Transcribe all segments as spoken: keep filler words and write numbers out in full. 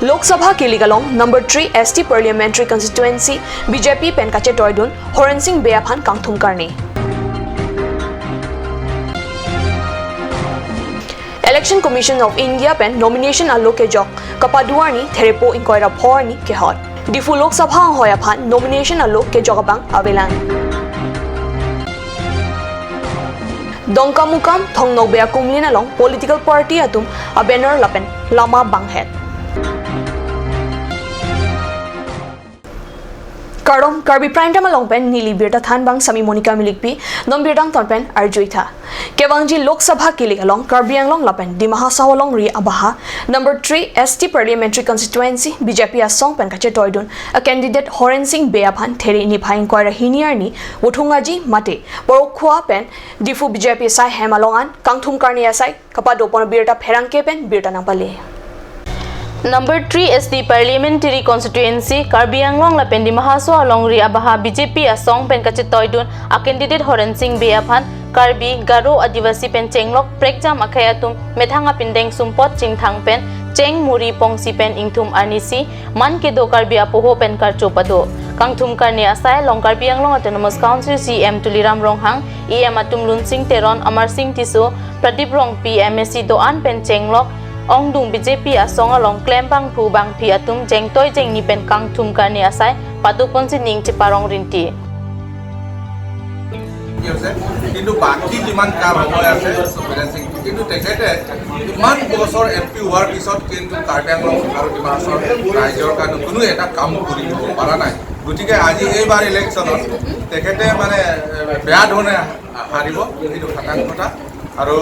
Lok Sabha kilik along number three S T Parliamentary Constituency B J P pen kachetoidun Horen Sing Bey aphan kangthum karni. Election Commission of India pen nomination alo kejok kapadu arni therepo ingkoi ra pho arni kehot. Diphu Lok Sabha anghoi aphan nomination alo kejok abang avelang. Dongkamukam Thong Nokbe akumlin along political party atum a-banner lapen lama banghet. Kardom, Karbi Prime Time along pen neli birta thanbang Sami Monica Milikpi, non birta angton pen arjuitha. Kevangji Lok Sabha kilik along Karbi Anglong lapen Dima Hasao alongri abaha number three S T Parliamentary Constituency B J P asong pen kachetoidun a-candidate Horen Sing Bey aphan there niphai ingkoi ra hini arni Vothungaji mate Parokhowa pen Diphu B J P asai hem along an kangthum karni asai kapadopon abirta pherangke pen birta nangpale. Number three S T Parliamentary Constituency, Karbi Anglong lapen Dima Hasao alongri abaha B J P asong pen kachetoidun a-candidate Horen Sing Bey aphan Karbi, Garo, Adivasi pen chenglok prekjam akhei atum methang apindeng sumpot chingthang pen cheng muri pongsi pen ingthum arnisi man kedo Karbi apoho pen karcho pado. Kangthum karni asai along Karbi Anglong Autonomous Council C E M Tuliram Ronghang, E M atum Lunsing Teron, Amar Sing Tisso, Pradip Rongpi, M A C do-an pen chenglok ongdung B J P asong along klem bangphu bangphi atum jengtoi jengni pen kangthum karni asai padoponsi ning cheparong rinti. কি হৈছে, কিন্তু বাকী যিমান কাম সময় আছে, সুবিধা সিং, কিন্তু তেখেতে ইমান বছৰ এম পি হোৱাৰ পিছত কিন্তু কাৰ্বি আংলং আৰু ডিমা হাছাওৰ ৰাইজৰ কাৰণে কোনো এটা কাম কৰি দিব পৰা নাই। গতিকে আজি এইবাৰ ইলেকশ্যনত তেখেতে মানে, এ, বেয়া ধৰণে হাৰিব, এইটো খাটাং কথা। আৰু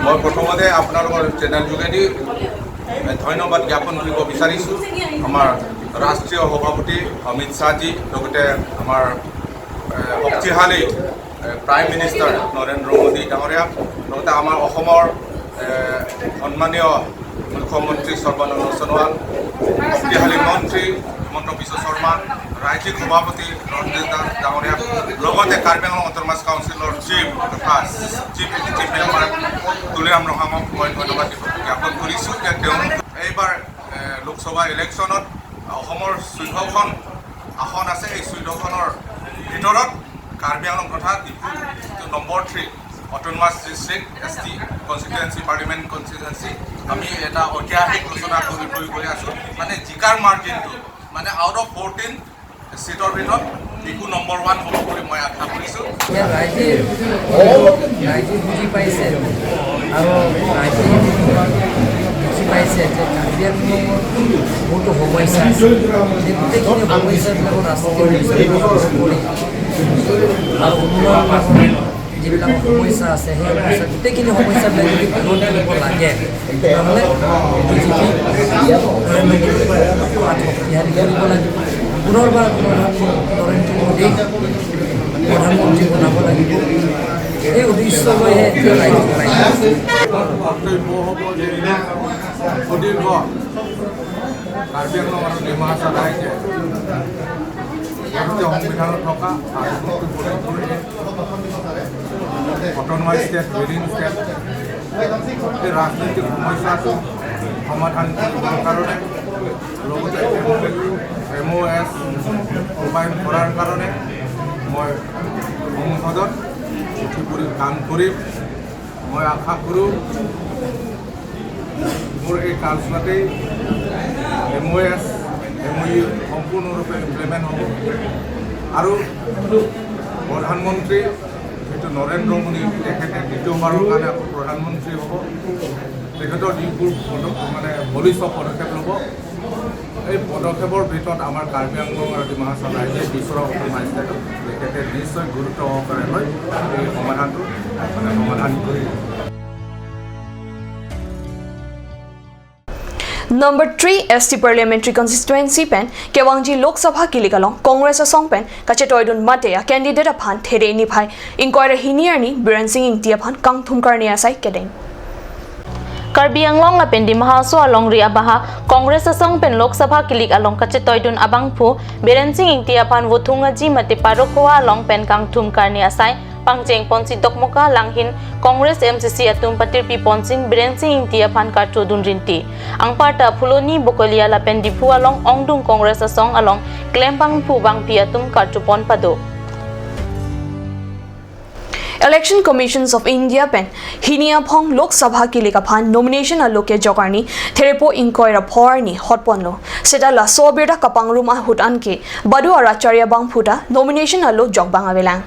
মই প্ৰথমতে আপোনালোকৰ চেনেল যোগেদি ধন্যবাদ জ্ঞাপন কৰিব বিচাৰিছোঁ আমাৰ ৰাষ্ট্ৰীয় সভাপতি অমিত শ্বাহজী, লগতে আমাৰ, এ, শক্তিশালী, এ, প্ৰাইম মিনিষ্টাৰ নৰেন্দ্ৰ মোদী ডাঙৰীয়া, লগতে আমাৰ অসমৰ, এ, সন্মানীয় মুখ্যমন্ত্ৰী সৰ্বানন্দ সোণোৱাল, শক্তিশালী মন্ত্ৰী হিমন্ত বিশ্ব শৰ্মা, ৰাজ্যিক সভাপতি ৰঞ্জিত দাস ডাঙৰীয়া, লগতে কাৰ্বি আংলং অট'নমাছ কাউন্সিলৰ চিফ তথা চিফ এক্সিকিউটিভ মেম্বাৰ তুলিৰাম ৰংহাঙক মই ধন্যবাদ জ্ঞাপন কৰিছোঁ যে তেওঁ এইবাৰ, এ, লোকসভা ইলেকশ্যনত অসমৰ চৈধ্যখন আসন আছে, এই চৈধ্যখনৰ ভিতৰত কাৰ্বি আংলং তথা ডিফু যিটো নম্বৰ থ্ৰী অট'নমাছ ডিষ্ট্ৰিক্ট এছ টি কনষ্টিটুৱেঞ্চি, পাৰ্লিমেণ্ট কনষ্টিটুৱেঞ্চি, আমি এটা ঐতিহাসিক ঘোষণা কৰি থৈ গৈ আছোঁ। মানে জিকাৰ মাৰ্জিনটো, মানে আউট অফ ফৰ্টিন ছিটৰ ভিতৰত ডিফু নম্বৰ ওৱান হ'ব বুলি মই আশা কৰিছোঁ। এতিয়া ৰাইজে, ৰাইজে বুজি পাইছে আৰু ৰাইজে বুজি পাইছে যে কাৰ্বি আংলঙত বহুতো সমস্যা আছে। যে গোটেইখিনি সমস্যাবিলাকৰ ৰাজনীতি কৰি আৰু উন্নয়নমূলক যিবিলাক সমস্যা আছে, সেই সমস্যা, গোটেইখিনি সমস্যাবিলাক যদি দূৰ কৰিব লাগে, তেতিয়াহ'লে বি জে পি নৰেন্দ্ৰ মোদীক শক্তিশালী কৰিব লাগিব। পুনৰবাৰ নৰেন্দ্ৰ মোদী প্ৰধানমন্ত্ৰী বনাব লাগিব। এই উদ্দেশ্য লৈহে এতিয়া ৰাইজে ওলাই আহিছে। বক্তব্য হ'ব যে সুদীৰ্ঘ কাৰ্বি আংলং আৰু ডিমা হাছাও ৰাইজে ভাৰতীয় সংবিধানত থকা আৰ্টিকল টু ফৰ্টি ফ'ৰ এ, অট'নমাছ ষ্টেট, উইডিন ষ্টেট, এই ৰাজনৈতিক সমস্যাটো সমাধান কৰিবৰ কাৰণে, লগতে এম অ' ইউ, এম অ' এছ ৰূপায়ণ কৰাৰ কাৰণে মই সংসদত উঠি পৰি কাম কৰিম। মই আশা কৰোঁ মোৰ এই কালচোৱাতেই এম অ' এছ, এম অ' ইউ সম্পূৰ্ণৰূপে ইমপ্লিমেণ্ট হ'ব আৰু প্ৰধানমন্ত্ৰী যিটো নৰেন্দ্ৰ মোদী, তেখেতে দ্বিতীয়বাৰৰ কাৰণে আকৌ প্ৰধানমন্ত্ৰী হ'ব। তেখেতৰ যিবোৰ পদ-, মানে বলিষ্ঠ পদক্ষেপ ল'ব, এই পদক্ষেপৰ ভিতৰত আমাৰ কাৰ্বি আংলং আৰু ডিমা হাছাও ৰাইজে বিচৰা অট'নমাছ ষ্টেটত তেখেতে নিশ্চয় গুৰুত্ব সহকাৰে লৈ এই সমাধানটো, মানে, সমাধান কৰিব। Number three S T Parliamentary Constituency pen kevangji Lok Sabha kilik along Congress asong pen kachetoidun mate a-candidate aphan there niphai ingkoi ra hini arni Biren Sing Ingti aphan kangthum karni asai kedeng. Karbi Anglong lapen Dima Hasao alongri abaha Congress asong pen Lok Sabha kilik along kachetoidun abangphu Biren Sing Ingti aphan Vothungaji mate Parokhowa along pen kangthum karni asai Pangcheng ponsi Dokmoka Langhin Congress M C C atum patirpi ponsing Biren Singh Ingti aphan karcho dun rinti. Anparta Phuloni, Bokolia lapen Diphu along ongdung Congress asong along klem bangphu bangpi atum karcho pon pado. Election Commissions of India pen hini aphong Lok Sabha kilik aphan nomination alo kejok arni therepo ingkoi ra pho arni hot ponlo. Seta laso abirta kapangrum ahut anke badu arat chari abangphu ta nomination alo jok bang avelang.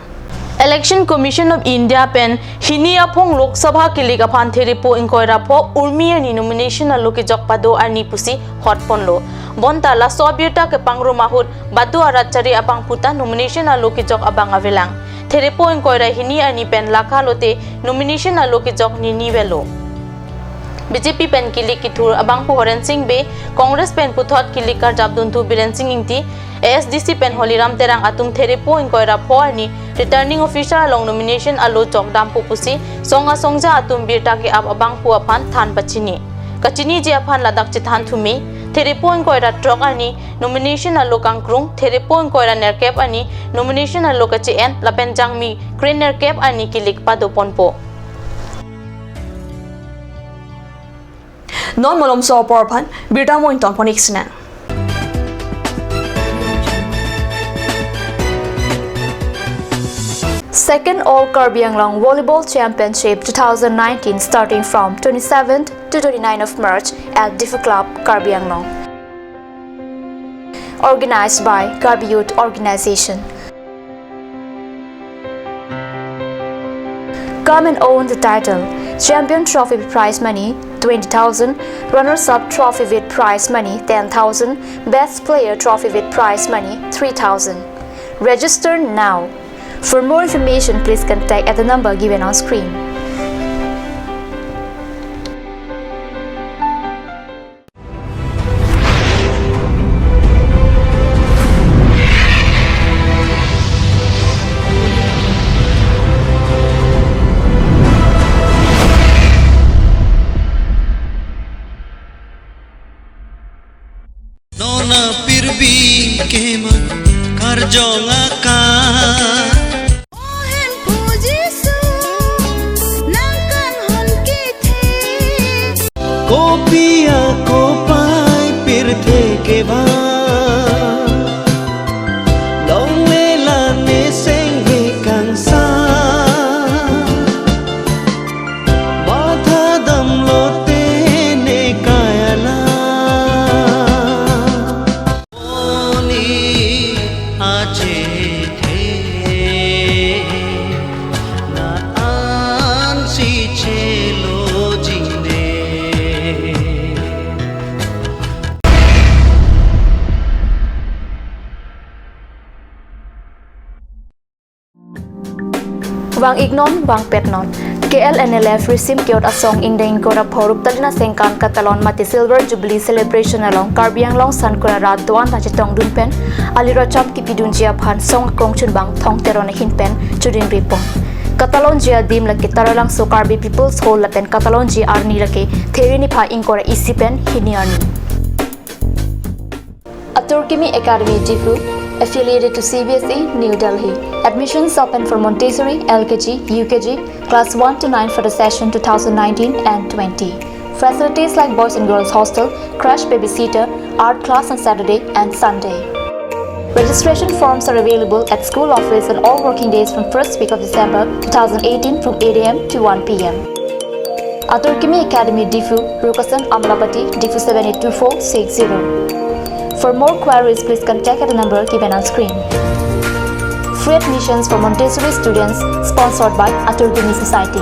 Election Commission of India pen hini aphong Lok Sabha kilik aphan therepo ingkoi ra pho urmi arni nomination alo kejok pado arni pusi hot ponlo. Bonta laso abirta kepangrum ahut badu arat chari abangphu ta nomination alo kejok abang avelang. Therepo ingkoi ra hini arni pen lakha lote nomination alo kejok nini velo. B J P pen kilik kethur abangphu Horen Sing Bey, Congress pen puthot kilik karjap dunthu Biren Singh Ingti, A S D C pen Holiram Terang atum therepo ingkoi ra pho arni Returning Officer along nomination alo jok dampo pusi song asongja atum birta ke-ap abangphu aphan than pachini. Kachiniji aphan ladak chethan thume, therepo ingkoi ra throk arni nomination alo kangkrung, therepo ingkoi ra nerkep arni nomination alo kache-en lapen jangmi kre nerkep arni kilik pado ponpo. Non malomso apor aphan birta mo ington pon ik sinang. Second All Karbi Anglong Volleyball Championship two thousand nineteen, starting from twenty-seventh to twenty-ninth of March at Diphu Club, Karbi Anglong. Organized by Karbi Youth Organization. Come and own the title. Champion Trophy with prize money twenty thousand, Runners Up Trophy with prize money ten thousand, Best Player Trophy with prize money three thousand. Register now. For more information, please contact at the number given on screen. Non apirbi keman karjong aka. Ohen pu Jisu, nang kanghon kethe. Kopi akopai pirthe kevang. Longle la ne sengve kangsa. Matha damlote ne kaya la. Oni achethe na ansi chelo jingne. Vang iknon, vangpetnon. K L N L F risim ke-ot asong ingdeng ingkoi ra pho rup Talina Sengkan Katalon mate Silver Jubilee Celebration along Karbi Anglong Sankura rat do-an ta chetongdun pen aliracham kipidunji aphan song akongchunbang Thong Teron ahin pen choding ripon. Katalonji adim lake Taralangso Karbi People's Hall lapen katalonji arni lake There niphai ingkoi ra isi pen hini arni. Aturkimi Academy Diphu, affiliated to C B S E, New Delhi. Admissions open for Montessori, L K G, U K G, class one to nine for the session two thousand nineteen and twenty. Facilities like boys and girls hostel, crash babysitter, art class on Saturday and Sunday. Registration forms are available at school office on all working days from first week of December two thousand eighteen from eight A M to one P M. Aturkimi Academy Diphu, Rukasan Amlapati, Diphu seven eight two four six zero. For more queries, please contact at the number given on screen. Free admissions for Montessori students, sponsored by Aturkimi Society.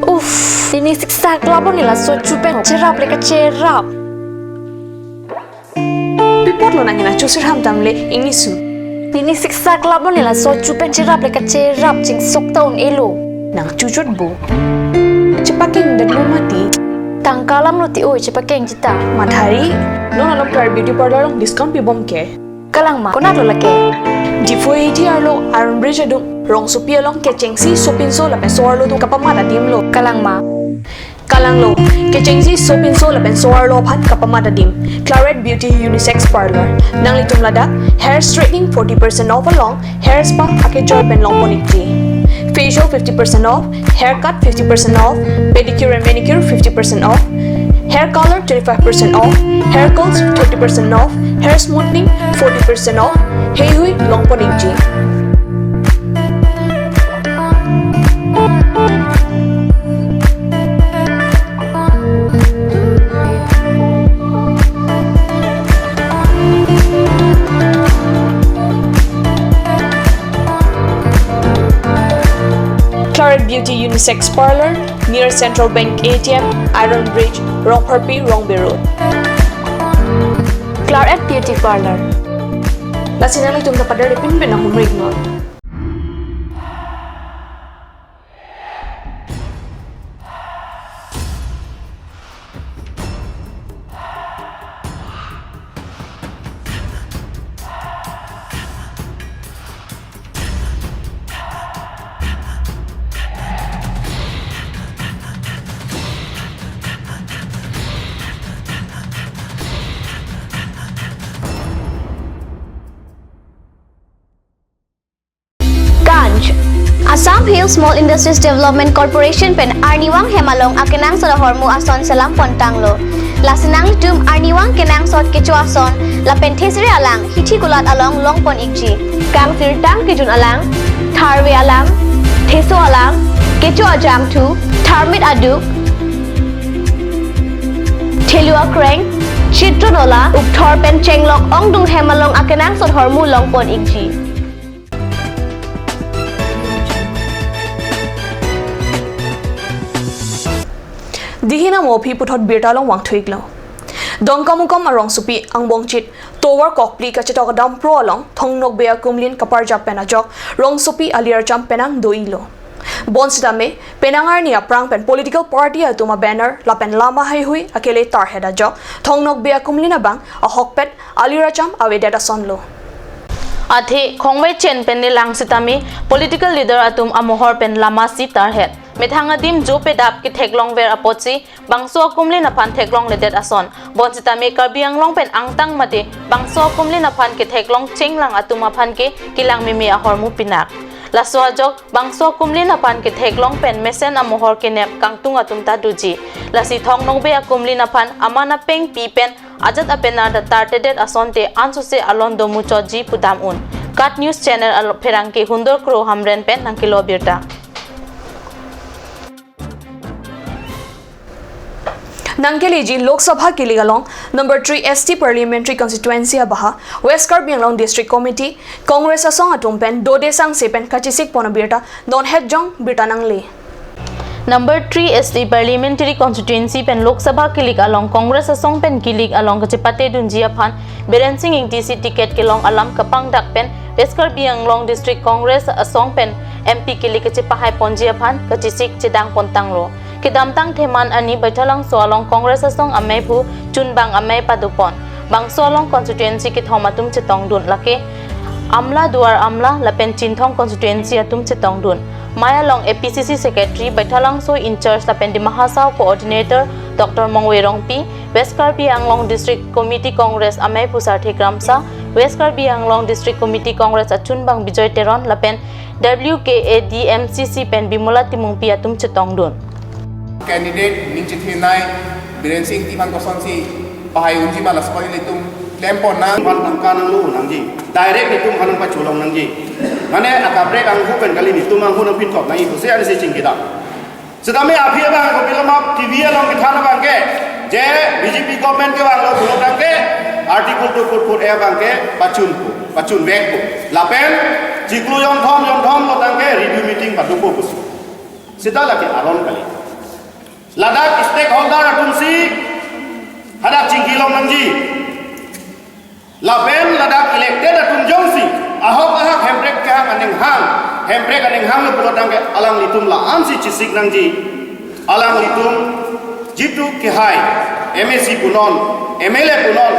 Uff, pini siksak labo nila so chupen cherap le kacherap. Pi apotlo nang hena chusir ham damle ingni su. Pini siksak labo nila so chupen cherap le kacherap chingsok ta un-elo. Nang chuchot bo. Chepakeng detlo mati. Tangka alam lo ti oi chepakeng jita. Madhari, non along Karbi Beauty Parlour along discount pibom ke. Kalang ma, konat lo lake. Diphu A T arlo Iron Bridge adung, rongsopi along kechengsi sopinso lapen so-arlo atum kapamat adim lo. Kalang ma. Kalanglo, kechengsi sopinso lapen so-arlo aphan kapamat adim, Claret Beauty Unisex Parlor. Nanglitum ladak hair straightening forty percent off along hair spa akejoi pen longpon ikji. Facial fifty percent off, haircut fifty percent off, pedicure and manicure fifty percent off, hair color twenty-five percent off, hair curls thirty percent off, hair smoothing forty percent off, heihui longpon ikji. Claret Beauty Unisex Parlor, near Central Bank A T M, Iron Bridge, Rongpharpi, Rongbe Road. Claret Beauty Parlor. Lasi nanglitum ta pader pinpin ahumri non. Ganj. Assam Hill Small Industries Development Corporation pen arnivang hem along akenangsot ahormu ason selam pontanglo. Lasi nanglitum arnivang kenangsot kecho ason lapen thesere alang hithi kulat along longpon ikji. Kangsirtang kejun alang, tharve alang, theso alang, kecho ajangthu, tharmit aduk, thelu akreng, chitro nola, ukthor pen chenglok ongdung hem along akenangsot ahormu longpon ikji. Dihin amo aphi puthot birta along vangthu iklo. Dongkamukam arongsopi angbongchit tovar kokpli kachetok adampro along Thong Nokbe akumlin kaparjap pen ajok rongsopi alir acham penang do-ilo. Bonsitame penang arni aphrang pen political party atum a-banner lapen lama heihui akele tarhet ajok Thong Nokbe akumlin abang ahokpet alir acham avedet asonlo. Athe khongve chen pen nelang sitame political leader atum amohor pen lama si tarhet. Methang adim jo pedap ketheklongver apotsi bangso akumlin aphan theklongledet ason. Bonsitame Karbi Anglong pen angtang mate bangso akumlin aphan ketheklong chenglang atum aphan ke kelang meme ahormu pinak. Laso ajok bangso akumlin aphan ketheklong pen mesen amohor kenep kangtung atum ta doji. Lasi Thong Nokbe akumlin aphan aman apeng pi pen ajat apenar ta tartedet asonte ansose alon domuchotji pudam un. KAT News Channel alo pherangke Hundor Kro Hamren pen nangkelo birta. Nangkeleji Lok Sabha kilik along number three S T Parliamentary Constituency abaha West Karbi Anglong District Committee Congress asong atum pen dode sangse pen kachesik pon abirta non het jong birta nangle. Number three S T Parliamentary Constituency pen Lok Sabha kilik along Congress asong pen kilik along kachepate dunji aphan Biren Singh Ingti si ticket kelong alam kapangdak pen West Karbi Anglong District Congress asong pen M P kilik kachepahai ponji aphan kachesik chedang pontanglo. Kedamtang theman ani Baithalangso along Congress asong ameiphu Chunbang amei padopon. Bangso along constituency kethom atum chetongdun lake Amla Duar Amla lapen Chinthong constituency atum chetongdun. Mei along A P C C Secretary, Baithalangso in charge lapen Dima Hasao Coordinator Doctor Mongve Rongpi, West Karbi Anglong District Committee Congress ameiphu Sarthe Kramsa, West Karbi Anglong District Committee Congress achunbang Bijoy Teron lapen W K A D M C C pen Bimola Timungpi atum chetongdun. Candidate ning chethenei Biren Singh Ingti aphan kosonsi pahai unji ma laso ilitum klem ponnang. Aphan tangka nanglo nangji. Direct itum aphan nangpacholong nangji. Mane akaprek anghu pen kali, itum anghu nangpinthot nangji pusi ansi chingkidam. Sitame aphi abang kopiloma T V along kethan abang ke, je B J P government kevanglo pulo tangte Article two four four A abang ke pachunpo, pachunvekpo. Lapen chiklo yongthom yongthom lo tangte review meeting padopo pusi. Sita lake aron kali. Ladak stakeholder atumsi hadak chingkilong nangji. Lapen ladak elected atum jongsi ahok ahak Hemprek kehang aning hang, Hemprek aning hanglo pulo tangte alanglitum la-ansi chesik nangji. Alanglitum jitu kehai M A C punon, M L A punon,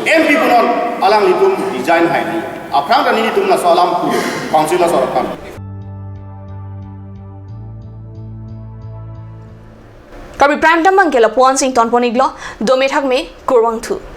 M P punon, alanglitum resign haini. Aphrang ta nelitum laso alam pu council asorkar. Karbi Prime Time abangke lapu-an si ingtonpon-iklo, dome thakme, kurvangthu.